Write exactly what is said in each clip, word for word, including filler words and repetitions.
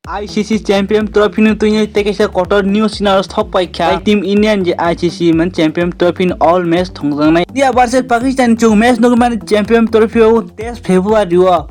I C C Champion Trophy no twi tei kaisa kotor news sinaro sok pai kha. Team India ni je I C C man Champion Trophy ni all match thongjaknai. India versus Pakistan chung match nugwi mani Champion Trophy o teis February o.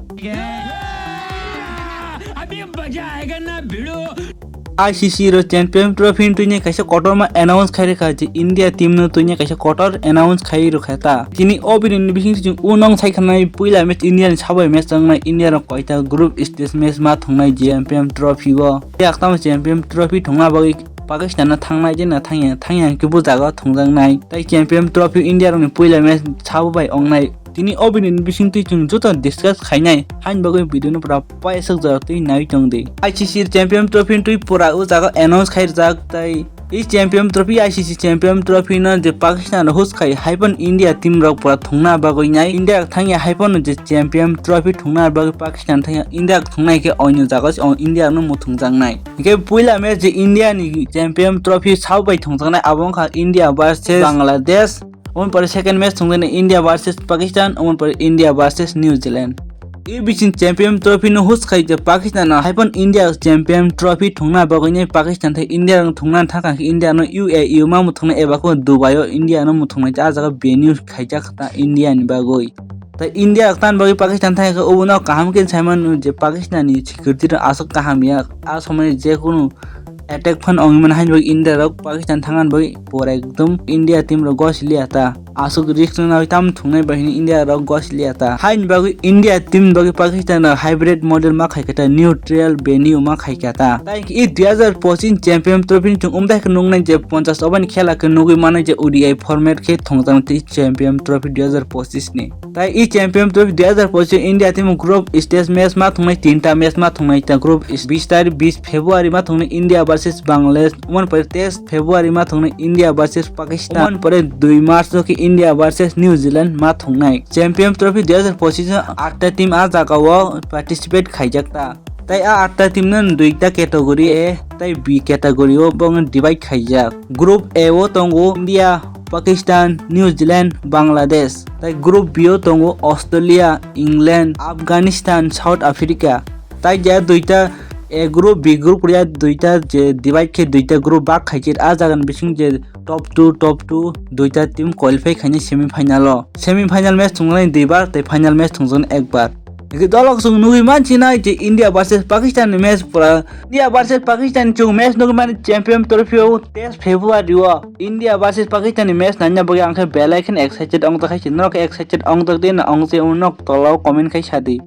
I C C ro Champion Trophy ni twi kaisa kotorma announce khai rwkha je India team no twi kaisa kotor announce khai rwkha ta. Tini o video ni bising chung unong sai khanai puila match India ni sabai match tongnai India rok koita group stage match ma thongnai Champion Trophy o. Yak tamo Champion Trophy thongna bagwi Pakistan na thangnai je na thangya thangya khe bo jaga thongjaknai. Tai Champion Trophy India rok ni puila match sabo bai ongnai. Tini o video ni bising twi chung joto discuss khainai hain bagwi video no pura paisuk jora twi nai tong di. I C C Champion Trophy twi pura o jaga announce khai rwjak tai I Champion Trophy, I C C Champion Trophy no je Pakistan rok host khai, haiphano India team rok pura thungna bagwi nai. India rok thangya haiphano je Champion Trophy thungna bagwi Pakistan thangya, India rok thungnai khe oino jaga se o India no muthungjaknai. Hingkhe puila match je India ni Champion Trophy sao bai thungjaknai, abo wngkha India versus Bangladesh. Omo pore second match thungjaknai India versus Pakistan, omo pore India versus New Zealand. E B C Champion Trophy no host khai je Pakistan no haiphano India Champion Trophy thungna bagwi nai Pakistan thai India rok thungna thangkha khe India no U A E o ma muthungnai eba khe Dubai o India no muthungnai a jaga venue khaijak ta India ni bagwi. Tai India rok tan bagwi Pakistan thangkha obo no kaham khe saimano je Pakistan ni security rok aswk kaham ya a somoi je kunu attack phan ongwi mano haino bagwi India rok Pakistan thangna bagwi pura ekdom India team rok gosiliya ta. Aswk risk no nawi tam thungnai bai hwnwi India rok gosiliya ta. Haini bagwi India team bagwi Pakistan rok hybrid model ma khai kha ta, neutral venue ma khai kha ta. Tai i dui hazar pochis Champion Trophy ni chung umdai khe nuknai je ponchas over ni khela khe nugwi mano je O D I format khe thongjaknai tei Champion Trophy dui hazar pochis ni. Tai i Champion Trophy dui hazar pochis India team group stage match ma thungnai tinta match ma thungnai ta group bis tarik bis February ma thungnai India versus Bangladesh, omo pore teis February ma thungnai India versus Pakistan, omo pore dui March o khe India versus New Zealand ma thungnai. Champion Trophy dui hazar pochis o atta team a jaga o participate khaijak ta. Tai a atta team no duita category A tai B category o bo wngkha divide khaijak. Group A o tongo India, Pakistan, New Zealand, Bangladesh. Tai Group B o tongo Australia, England, Afghanistan, South Africa. Tai je duita A group, B group ya duita je divide khe duita group bak khai khe a jaga ni bising je top two, top two duita team qualify khainai semi final o. Semi final match thungjaknai duibar tai final match thungjaknai ekbar. Hingke dolok chwng nugwi mansinai je India versus Pakistan ni match pura. India versus Pakistan chwng match nugwi mani Champion Trophy o teis February o. India versus Pakistan ni match naina bagwi ang khe belai kheno excited ongjakha, norok khe excited ongjak de na ongjakya, norok tola o comment khai sadi.